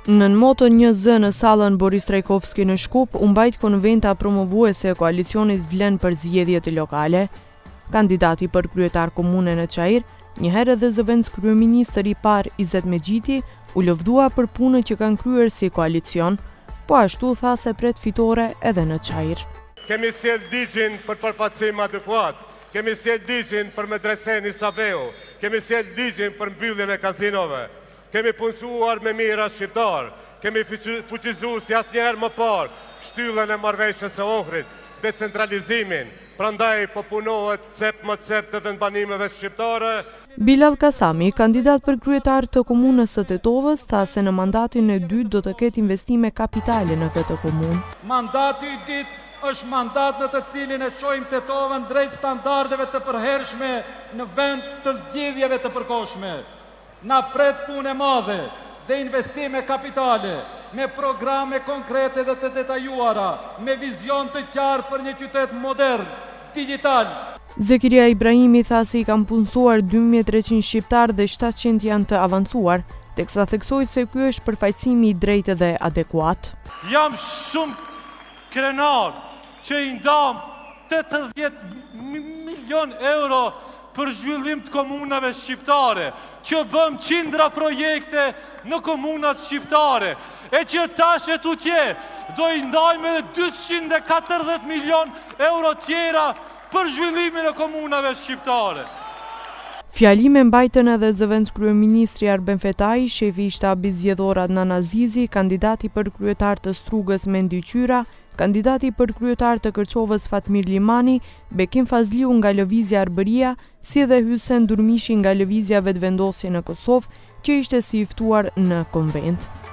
Nën moton Një zë në sallën Boris Trajkovski në Shkup, u mbajt konventa promovuese e koalicionit Vlen për zgjedhjet lokale. Kandidati për kryetar komune në Çair, njëherë edhe zëvendëskryeministër i parë Izet Mexhiti, u lëvdua për punën që kanë kryer si koalicion. Po ashtu tha se pret fitore edhe në Çair. Kemi sjellë ligjin për përfaqësim adekuat, kemi sjellë ligjin për medresenë Isa Beu, kemi sjellë ligjin për mbylljen e kazinove. Kemi punësuar me mijëra shqiptarë, kemi fuqizu si asnjëherë më parë shtyllën e Marrëveshjes së Ohrit, decentralizimin, prandaj po punohet cep më cep të vendbanimeve shqiptare. Bilall Kasami, kandidat për kryetar të Komunës së Tetovës, tha se në mandatin e dytë do të ketë investime kapitale në këtë komunë. Mandati i dytë është mandat në të cilin e çojmë Tetovën drejt standardeve të përhershme në vend të zgjidhjeve të përkohshme. Na pret punë e madhe dhe investime kapitale, me programe konkrete dhe të detajuara, me vizion të qartë për një qytet modern, digjital. Zekirija Ibrahimi tha se i kanë punësuar 2300 shqiptarë dhe 700 janë të avancuar, teksa theksoi se ky është përfaqësimi i drejtë dhe adekuat. Jam shumë krenar që i ndamë 80 milion euro për zhvillim të komunave shqiptare, që bëmë qindra projekte në komunat shqiptare, e që tash e tutje do i ndajmë edhe 240 milion euro tjera për zhvillimin e komunave shqiptare. Fjalime mbajtën edhe zëvendëskryeministri Arben Fetai, shefi i shtabit zgjedhor Adnan Azizi, kandidati për kryetar të Strugës Mendi Qyra, kandidati për kryetar të Kërçovës Fatmir Limani, Bekim Fazliu nga Lëvizja Arbëria, si dhe Hysen Durmishi nga Lëvizja Vetëvendosje në Kosovë, që ishte si i ftuar në konventë.